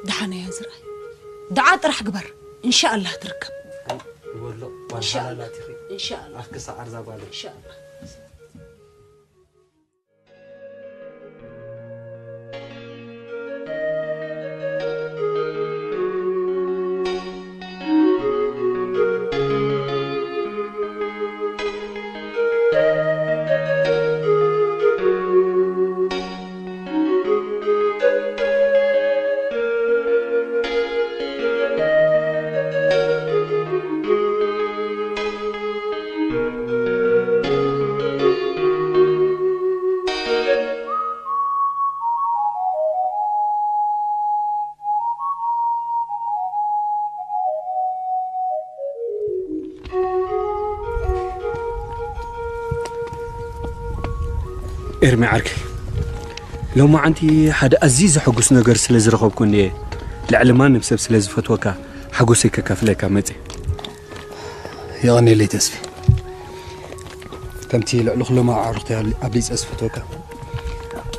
ደሓን እያ ዝርኣይ። ደዓ ጥራሕ ግበር። እንሻኣላህ ትርከብ። ይበሎ፣ ጓል እንሻኣላህ። ሓላላት ኢኺ። እንሻኣላህ። ኣፍኪ ሰዓር እዛ ጓለይ። እንሻኣላህ። ኤርሚ ዓርከይ፣ ሎማዓንቲ ሓደ ኣዝዩ ዘሐጉስ ነገር ስለ ዝረኸብኩ እንድየ፣ ልዕሊ ማንም ሰብ ስለ ዝፈትወካ ሓጎሰይ ከካፍለካ መጽየ። የቐንየለይ ተስፌ። ከምቲ ልዕሊ ኩሎም ኣዕሩኽተይ ኣብሊ-፣ ኣብሊጸ ዝፈትወካ፣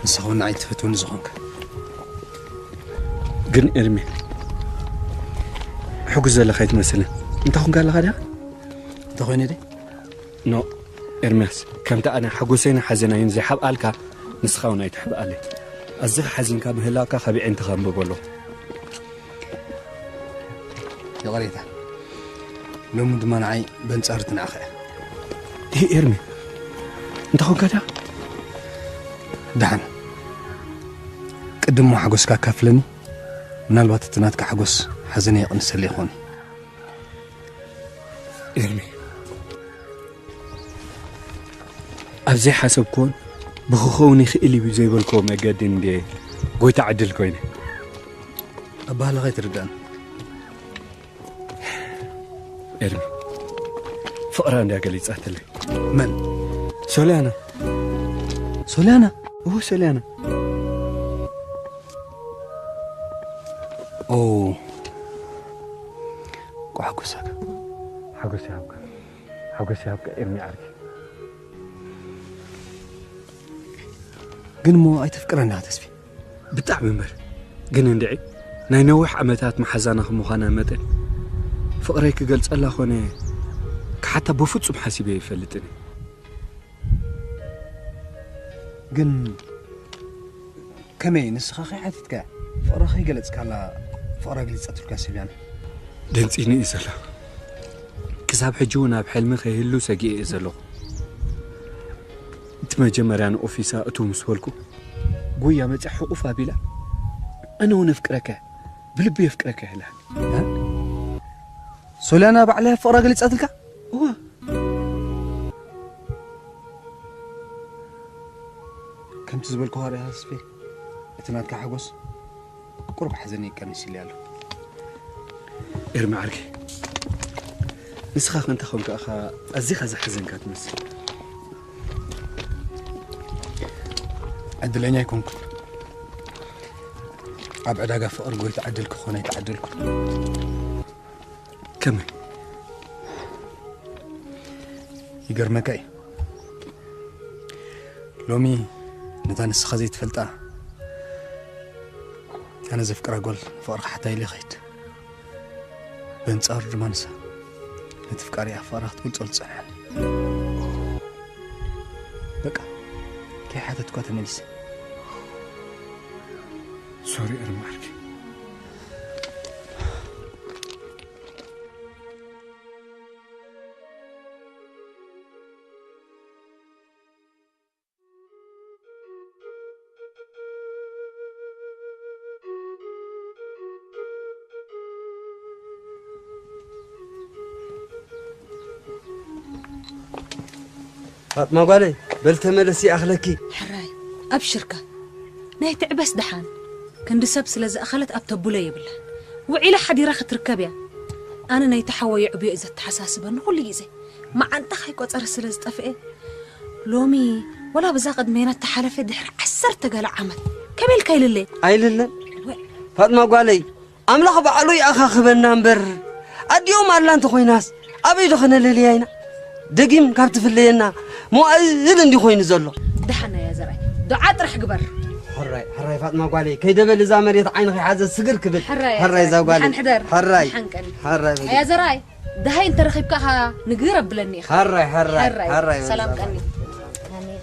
ንስኻ እውን ንዓይ ትፈትወኒ ዝኾንካ። ግን ኤርሚ፣ ሕጉስ ዘለኻ ኣይትመስልን። እንታይ ኾንካ ኣለኻ ድያ? እንታይ ኮይነ ድየ? ኖ፣ ኤርምያስ፣ ከምቲ ኣነ ሓጎሰይን ሓዘናይን ዘይሓብኣልካ፣ ንስኻ እውን ኣይትሕብኣለይ። ኣዚኻ ሓዚንካ ምህላውካ ካብ ኣዒንትኻ ኣንብቦ ኣለኹ። ይቕሬታ። ሎሚ ድማ ንዓይ በንጻር እቲ ንዓኻ እያ። ይህ ኤርሚ፣ እንታይ ኾንካ ድያ? ደሓን። ቅድም እሞ ሓጎስካ ኣካፍለኒ። ምናልባት እቲ ናትካ ሓጎስ ሓዘነይ የቕንሰለይ ይኸውን። ኤርሚ፣ ኣብ ዘይሓሰብክዎን ብኽኸውን ይኽእል እዩ ዘይበልክዎ መገዲ እንድየ ጎይታ ዕድል ኮይነ። ኣባህላኻ ኣይትርዳእን። ኤርሚ፣ ፍቕራ እንድያ ገሊጻትለይ። መን? ሶልያና። ሶልያና? እወ፣ ሶልያና። ኦ፣ ቋሕጉሳካ። ሓጎስ ይሃብካ። ሓጎስ ይሃብካ ኤርሚ ዓርከይ። ግን እሞ ኣይተፍቅረና ተስፊ? ብጣዕሚ እምበር። ግን እንድዒ፣ ናይ ነዊሕ ዓመታት መሓዛና ከም ምዃና መጠን፣ ፍቕረይ ክገልጸላ ኾነ ክሓታ ብፍጹም ሓሲበ ኣይፈልጥን እየ። ግን ከመይ ንስኻ ከይሓቲትካያ ፍቕራ ከይገለጽካላ ፍቕራ ገሊጻትልካ ሶልያና? ደንጺኒ እዩ ዘሎ። ክሳብ ሕጂ እውን ኣብ ሕልሚ ከይህሉ ሰጊኤ እየ ዘለኹ። እቲ መጀመርያ ንኦፊሳ እትው ምስ በልኩ፣ ጉያ መጺኣ ሕቑፍ ኣቢላ፣ "ኣነ እውን ኣፍቅረካ፣ ብልቢ የፍቅረካ" ኢላ። እ? ሶልያና ባዕላ ፍቕራ ገሊጻትልካ? እወ። ከምቲ ዝበልኩኻ ርኢኻ ተስፌ፣ እቲ ናትካ ሓጎስ ቁሩብ ሓዘነይ ቀኒሱለይ ኣሎ። ኤርሚ ዓርከይ፣ ንስኻ ከ እንታይ ኮንካ ኢኻ ኣዚኻ ዝሓዘንካ ትመስል? ዕድለኛ ኣይኮንኩን። ኣብ ዕዳጋ ፍቕሪ ጎይታ ዕድል ክኾን ኣይተዓደልኩን። ከመይ? ይገርመካ እዩ። ሎሚ ነታ ንስኻ ዘይትፈልጣ ኣነ ዘፍቅራ ጓል ፍቕሪ ክሓታ ኢለ ይኸይድ። በንጻሩ ድማ ንሳ ነቲ ፍቃሪኣ ፍቕራ ክትገልጸሉ ትጸንሐ። በቃ፣ ከይሓተትኳ ተመሊሰ። ሶሪ ኤርሚ ዓርከይ። ፋጥማ ጓለይ፣ በል ተመለሲ ይኣኽለኪ። ሕራይ፣ ኣብሽርካ። ናይ ትዕበስ ደሓን። ክንዲ ሰብ ስለ ዝኣኸለት ኣብ ተብሎ የብላን። ውዒላ ሓዲራ ክትርከብ እያ። ኣነ ናይቲ ሓወይ የዕብዮ እዩ ዘተሓሳስበኒ ኩሉ ግዜ። መዓንጣ ከይቆጸረ ስለ ዝጠፍኤ፣ ሎሚ ወላ ብዛ ቅድሜና እተሓለፈ ድሕሪ ዓሰርተ ገለ ዓመት ከመይ ኢልካ ይልለ? ኣይልለን። ወ- ፋጥማ ጓለይ፣ ኣምላኽ ባዕሉ ይኣኻኽበና እምበር፣ ኣዲኦም ኣላ እንተኾይናስ ኣበይ ዶ ኸነለልያ ኢና? ደጊም ካብ ትፍለየና መዋእል እንዲ ኮይኑ ዘሎ። ደሓን እያ ዘርኣይ፣ ዱዓ ጥራሕ ግበር። ሕራይ ሕራይ ፋጥማ ጓለይ ከይደበል እዛ መሬት ዓይንኺ ሓዘ ስግር ክብል። ሕራይ ሕራይ እዛ ጓለይ። ደሓን ሕደር። ሕራይ ደሓን ቀኒ። ሕራይ በል። ኣያ ዘራይ፣ ደሃይ እንተረኺብካ ኸኣ ንግር ኣብለኒ ኢኻ። ሕራይ ሕራይ ሕራይ ሕራይ በል ሰላም እዛ ቀኒ። ጓለይ። ኣሜን።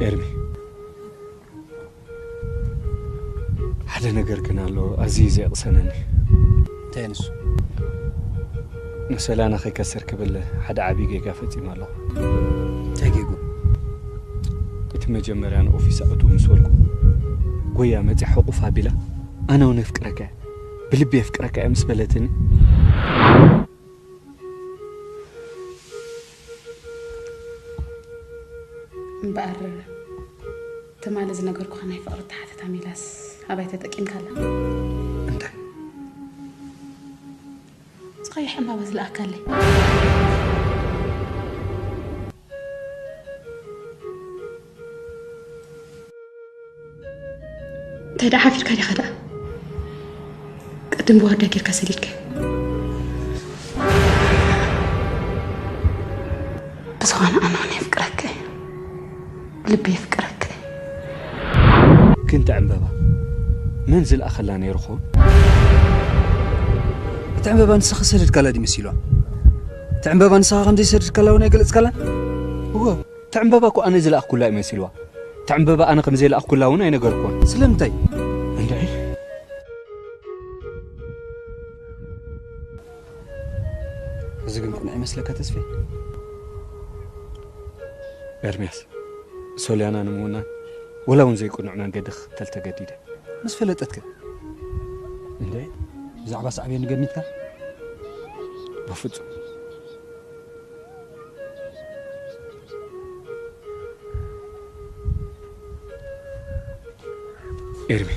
ኤርሚ፣ ሓደ ነገር ግን ኣሎ ኣዝዩ ዘየቕሰነኒ። እንታይ ንሱ? ንሰላና ከይከስር ክብል ሓደ ዓብዪ ጌጋ ፈጺመ ኣለኹ። እንታይ ጌጉ? እቲ መጀመርያ ንኦፊስ ኣእትው ምስ በልኩ፣ ጎያ መጺኣ ሕቑፍ ኣቢላ፣ "ኣነ እውን የፍቅረካ እየ፣ ብልቢ የፍቅረካ እየ" ምስ በለትኒ፣ እምበኣር ትማሊ ዝነገርኩኻ ናይ ፍቕሪ ተሓተታ ሜላስ ኣባይ ተጠቂምካላ? እንታይ? ዝቐይሕ ዕምባባ ዝለኣካለይ። እንታይ ደኣ ሓፊርካ ዲኻ ደኣ? ቅድም ብወርዳ ጌርካ ሰዲድካ። ብዝኾነ ኣነ እውን የፍቅረካ እየ። ልቢ የፍቅረካ እየ። ግን እቲ ዕምበባ መን ዝለኣኸላ ነይሩ ኾን? እቲ ዕምበባ ንስኻ ሰደድካላ ድዩ መሲልዋ? እቲ ዕምበባ ንስኻ ከም ዘይሰደድካላ እውን ኣይገለጽካላን? እወ፣ እቲ ዕምበባ እኮ ኣነ ዝለኣኽኩላ እዩ መሲልዋ። እቲ ዕምበባ ኣነ ከም ዘይለኣኽኩላ እውን ኣይነገርኩዋን። ስለምንታይ? እንድዒ። እዚ ግን ቅኑዕ ይመስለካ ተስፌ? ኤርምያስ፣ ሶልያና ንምውናን ወላ እውን ዘይቅኑዕ መንገዲ ክኽተል ተገዲደ። ምስ ፈለጠትከ? እንዴ፣ ብዛዕባ ሳዕቤኑ ገሚትካ? በፍጹም። ኤርሚ፣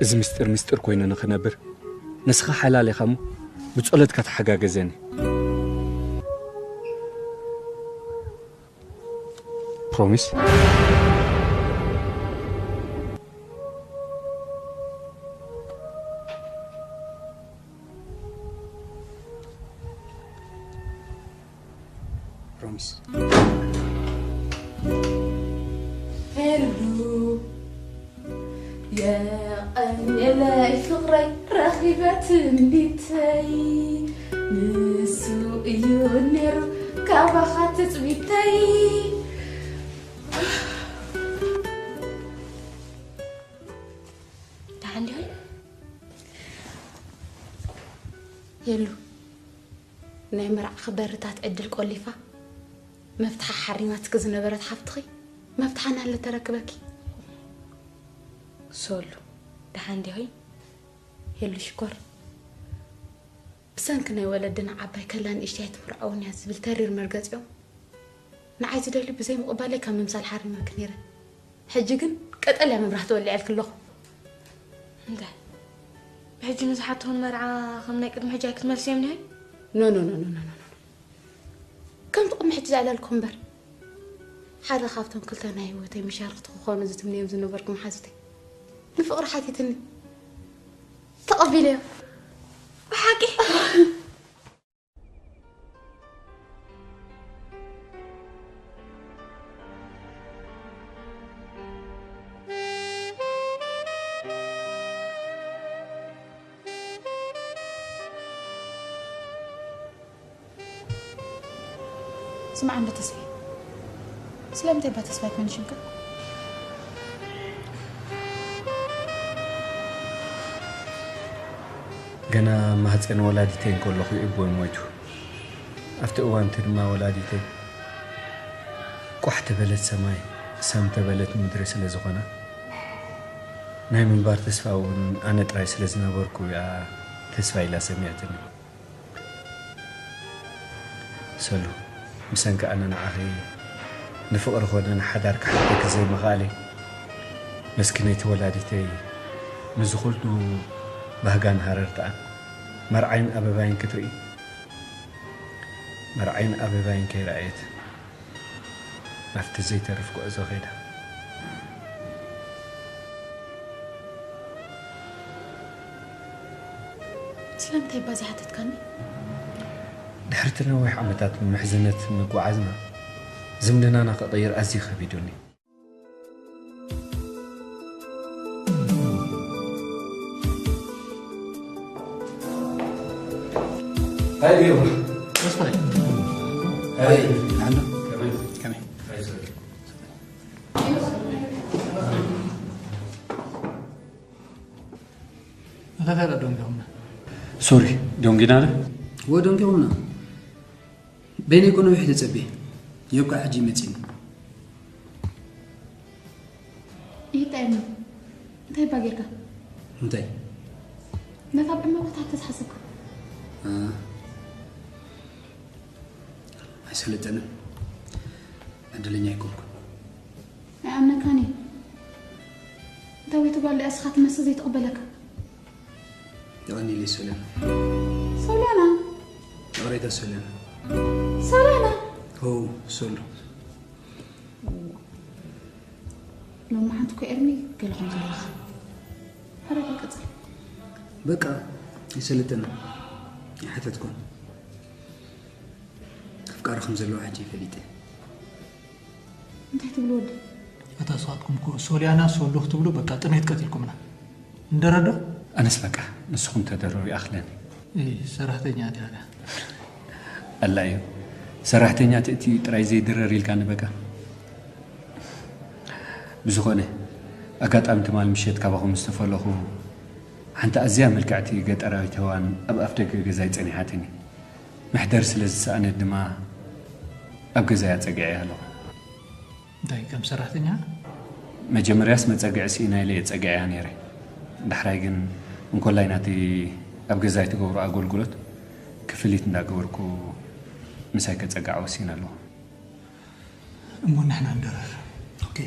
እዚ ምስጢር ምስጢር ኮይኑ ንኽነብር ንስኻ ሓላል ኢኻ እሞ ብጸሎትካ ተሓጋገዘኒ። ፕሮሚስ? ፕሮሚስ። ሄሉ የቐንየለይ ፍቕረይ ረኺበ ትምኒተይ፣ ንሱ እዩ ነይሩ ካባኻ ትጽቢተይ። ደሓን ዲኺ? የሉ፣ ናይ መርዓኺ በርታት ዕድል ቆሊፋ፣ መፍትሓ ሓሪማትኪ ዝነበረት ሓፍትኺ፣ መፍትሓ እናሃለ ተረክበኪ። ሶሉ፣ ደሓን ዲኺ? የሉ ሽኮር፣ ብሰንኪ ናይ ወለድና ዓባይ ከላ ንእሽተይ ኣይትምርዐውን እያ ዝብል ተሪር መርገጺኦም፣ ንዓይ ዝደልዩ ብዘይ ምቕባለይ ካብ ምምሳል ሓሪመኪ ነይረ። ሕጂ ግን ቀጠልያ መብራህቲ ወሊዐልኪ ኣለኹ። እንታይ? ብሕጂ ንዝሓትኹን መርዓ ከም ናይ ቅድሚ ሕጂ ኣይክትመልስዮም ኒሆይ? ኖ፣ ኖ፣ ኖ፣ ኖ፣ ኖ፣ ኖ፣ ኖ። ከምቲ ቅድሚ ሕጂ ዝዕለልኩ እምበር። ሓደ ካብቶም ክልተ ናይ ህይወተይ መሻርኽቲ ክኾኑ ዝትምንዮም ዝነበርኩ መሓዙተይ ንፍቕሪ ሓቲትኒ። ተቐቢለዮ። ብሓቂ? ስማዕ እንዶ ተስፋይ፣ ስለምንታይ እባ ተስፋይ ኮይኑ ሽምካ? ገና ኣብ ማህፀን ወላዲተይ እንከለኹ እዩ ኣቦይ ሞይቱ። ኣብቲ እዋን እቲ ድማ ወላዲተይ ቋሕ ተበለት ሰማይ፣ ሳም ተበለት ምድሪ ስለ ዝኾና፣ ናይ ምንባር ተስፋ እውን ኣነ ጥራይ ስለ ዝነበርኩ እያ ተስፋ ኢላ ሰሚዕትኒ። ሰሉ፣ ብሰንኪ ኣነ ንዓኺ ንፍቕሪ ኾነ ንሓዳር ክሓተኪ ዘይምኽኣለይ፣ መስኪነይቲ ወላዲተይ፣ ምስዚ ኩሉ ባህጋን ሃረርትኣን፣ መርዓይን ኣበባይን ክትርኢ፣ መርዓይን ኣበባይን ከይረኣየት፣ ናብቲ ዘይተርፍ ጉዕዞ ከይዳ። ስለምንታይ ባዚ ሓተትካኒ? ድሕርቲ ነዊሕ ዓመታት ብምሕዝነት ምጉዓዝና፣ ዝምድናና ክቕይር ኣዝዩ ከቢዱኒ። ሃይ፣ ቢሮ። ተስፋይ። ሃይ። ሃሎ። ከመይ? ከመይ? ሃይ፣ ሶሪ። እንታይ ታዲያ ደንጊኹምና? ሶሪ፣ ደንጊና ዶ? እወ፣ ደንጊኹምና። በይነይ እኮ ነዊሕ ተጸብየ። ዮብካ ሕጂ መጺኒ። ይታይ ነው? እንታይ እባ ጌርካ? እንታይ? ነታ ኣብ ዕመ ቦታ ተዝሓሰብካ። እ፣ ኣይሰለጠንን። ዕድለኛ ኣይኮንኩን። ኣይኣምነካን እየ። ዳዊት ጓል እያ፣ እስኻ ትመስል ዘይትቕበለካ። የቐንየለይ ሶልያና። ሶልያና? ይቕሬታ ሶልያና። ሶልያና? ሆው፣ ሶሎ። ሎሚ ሓንቲ እኮ ኤርሚ ገለ ከም ዘለኻ። ሕረድ ቀጽል። በቃ፣ ኣይሰለጠንን። ኣይሓተትኩን። ኣፍቃሪ ከም ዘለዋ ሕጂ ፈሊጠ። እንታይ ትብሉ ወዲ? ኣታ ንስኻትኩም እኮ ሶልያና ሶሎ ክትብሉ በቃ ጥሜት ቀቲልኩምና። እንደረዶ? ኣነስ በቃ ንስኹም ተደረሩ ይኣኽለኒ። እይ፣ ሰራሕተኛ ድያ? ኣላ እዩ። ሰራሕተኛ ትእቲ ጥራይ ዘይድረር ኢልካኒ በቃ። ብዝኾነ፣ ኣጋጣሚ ትማል ምሸት ካባኹም ምስ ተፈለኹ፣ ሓንቲ ኣዝያ ምልክዕቲ ገጠራዊት ሄዋን ኣብ ኣፍደገ ገዛይ ጸኒሓትኒ። መሕደር ስለ ዝሰኣነት ድማ ኣብ ገዛይ ኣጸጊዐያ ኣለኹ። እንታይ፣ ከም ሰራሕተኛ? መጀመርያስ መጸግዒ ስኢና ኢለ እየ ጸጊዐያ ነይረ። ዳሕራይ ግን እንኮላይ ናተይ ኣብ ገዛይ ትገብሮ ኣገልግሎት ክፍሊት እንዳገበርኩ ምሳይ ከጸግዓ ወሲነ ኣለኹ። እሞ ንሕና ንደረር። ኦኬ።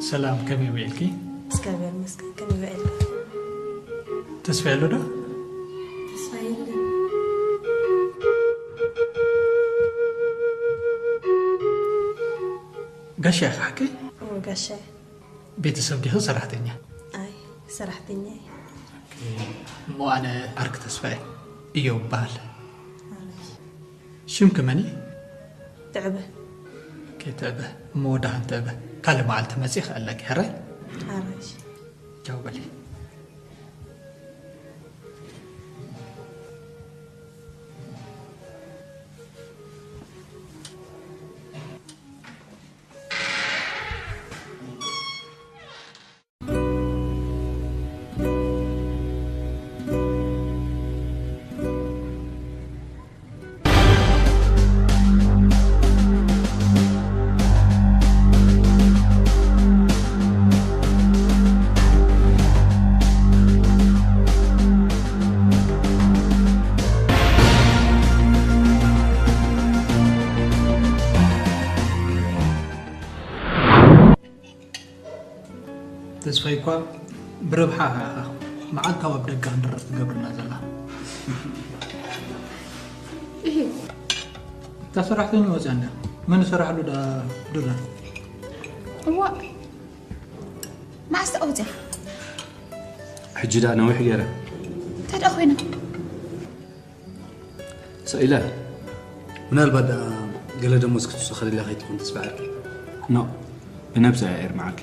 ሰላም፣ ከመይ ውዒልኪ? እግዚኣብሔር ይመስገን፣ ከመይ ውዒልኪ? ተስፋ ኣሎ ዶ? ተስፋ የለን። ጋሻ ኢኻ ሓቀይ? እዎ፣ ጋሻ። ቤተሰብ ዲኺ ሰራሕተኛ? ኣይ፣ ሰራሕተኛ እየ። ኦኬ። እሞ ኣነ ዓርኪ ተስፋ እየ። እዮብ እበሃል። ኣራይ። ሽምኪ መን እዩ? ትዕበ። ኦኬ፣ ትዕበ። እሞ ደሓን ትዕበ። ካልእ መዓልቲ መጺእ ክእለኪ፣ ሕራይ? ኣራይ። ቻው በሊ። ተስፋይ እኳ ብረብሓ ኢኻ መዓልታዊ ኣብ ደገ ክንድረር ትገብርና ዘላ። እሂ። እታ ሰራሕተኛ ወፅያ እንዳ መን ዝሰራሕሉ ዳ ድረር? እዋ፣ መዓስ ደኣ ወፅያ? ሕጂ ደኣ ነዊሕ ገይረ። እንታይ ደኣ ኮይና? ስቕ ኢለ። ምናልባት ደኣ ገለ ደሞዝ ክትውስኸልላ ከይትኾን ተስፋ ዓርኪ። ኖ፣ ብነብሳ እያ ኤርሚ ዓርኪ።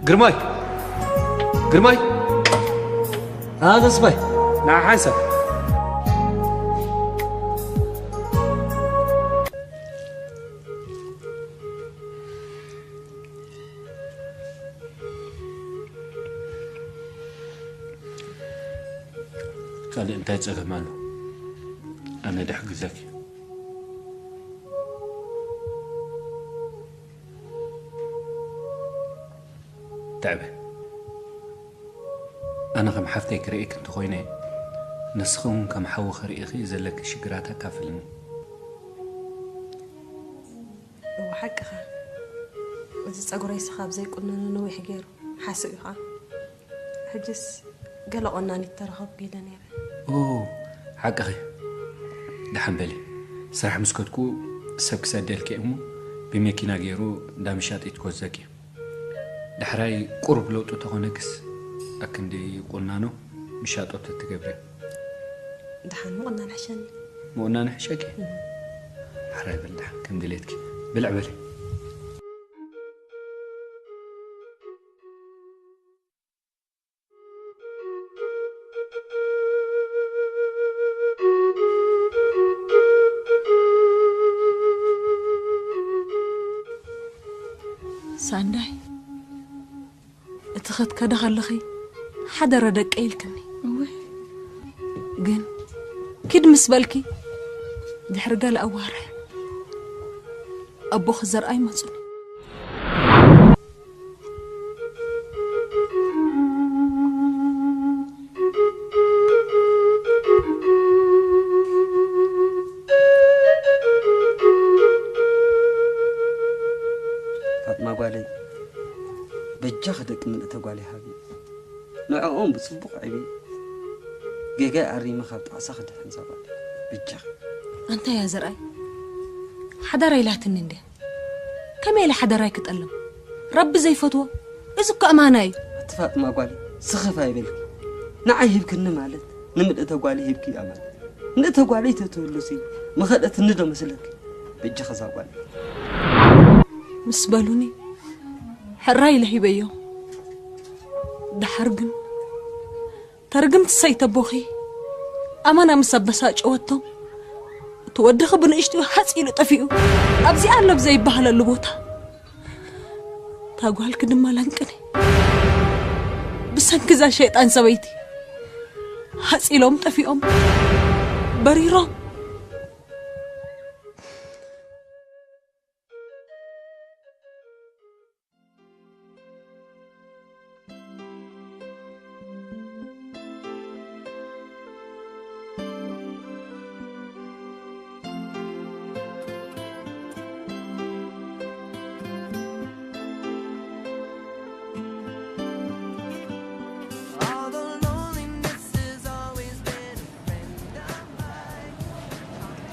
ግርማይ! ግርማይ! ኣ፣ ተስፋይ! ንዓ ሓንሳብ። ካልእ እንታይ ጸገም ኣሎ? ኣነ ድሕግዘኪ። ትዕበ፣ ኣነ ከም ሓፍተይ ክርእየኪ እንተኾይነ፣ ንስኺ እውን ከም ሓዊ ክርእየኺ ዘለኪ ሽግራት ኣካፍልኒ። ሓቅኻ፣ እዚ ጸጉረይ ስኻብ ዘይቁነኖ ነዊሕ ገይሩ ሓስእ እዩ ኸዓ። ሕጅስ ገለ ቆናኒት ተረኸብኩ ኢለ ነይረ። ኦ፣ ሓቅኺ። ደሓን በሊ። ስራሕ ምስ ከድኩ ሰብ ክሰደልኪ እሞ ብመኪና ገይሩ እንዳ መሻጢት ክወስደኪ። ዳሕራይ ቁሩብ ለውጢ ተኾነክስ ኣክንዲ ቁናኖ ምሻጦ ተትገብሪ። ደሓን ምቑናን ሕሸኒ። ምቑናን ሕሸኪ? እም። ሓራይ በል ደሓን ከም ድሌትኪ። ብልዕ በሊ። ሳንዳይ፣ እቲ ክትከዲ ከለኺ ሓደረ ደቀይ ኢልክኒ። እወ። ግን ኪድ ምስ በልኪ ድሕሪ ገለ ኣዋርሕ ኣቦኺ ዘርኣይ መጹኒ። ፋጥማ ጓለይ፣ በጃኺ ደቂ ምልእተ ጓለይ ሃቢ። ንዕኦም ብጽቡቕ ዕብይ። ጌጋይ ኣሪመ ካብ ጣዕሳ ክድሕን እዛ ጓለይ። በጃኺ። ኣንታ ያ ዘርኣይ፣ ሓዳር ኣይላትኒ እንድያ። ከመይ ኢለ ሓዳር ኣይክጠልም? ረቢ ዘይፈትዎ? እዚ እኮ ኣማና እዩ። ኣቲ ፋጥማ ጓለይ፣ ስኽፍ ኣይበልኪ። ንዓይ ሂብክኒ ማለት ንምልእተ ጓለይ ሂብኪ እያ ማለት። ምልእተ ጓለይ ተትህሉሲ ምኸደትኒ ዶ መስለኪ? በጃኺ እዛ ጓለይ። ምስ በሉኒ ሕራይ ኢለ ሂበዮም። ደሓር ግን ተርግምቲ ሰይተቦኺ ኣማና ምስ ኣበሳጨወቶም፣ እቲ ወድኺ ብንእሽትኡ ሃጽ ኢሉ ጠፊኡ። ኣብዚኣ ኣሎ ብዘይበሃለሉ ቦታ። እታ ጓልኪ ድማ ለንቅኒ። ብሰንኪ እዛ ሸይጣን ሰበይቲ ሃጽ ኢሎም ጠፊኦም። በሪሮም።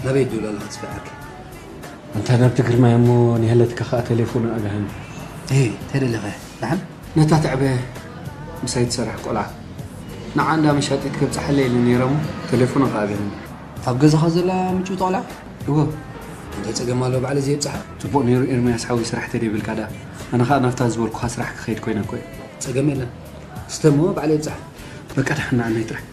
ናበይ ድውላ ኣለኻ ጽፊዓካ? ኣንታ ናብቲ ግርማይ እሞ ንሄለትካ ከኣ ቴሌፎኑ ኣግሃኒ። እይ፣ እንታይ ደለኻ? ደሓን? ነታ ትዕበ ምሳይ ትሰርሕ ቆልዓ ንዓ እንዳ መሻጢት ከብጽሓለይ ኢሉ ነይረ እሞ ቴሌፎኑ ከኣ ኣግሃኒ። ኣብ ገዛኻ ዘላ ምጭውቲ ቆልዓ? እወ። እንታይ ጸገም ኣለዎ ባዕለይ ዘየብጽሓ? ጽቡቕ ነይሩ ኤርምያስ ሓወይ፣ ስራሕ ተደይብልካ ደኣ። ኣነ ከኣ ናብታ ዝበልኩኻ ስራሕ ክኸይድ ኮይነ እኮ እየ። ጸገም የለን። ስተ እሞ ባዕለይ የብጽሓ። በቃ ደሓን ንዓመይ ጥራሕ።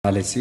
ማለትሲ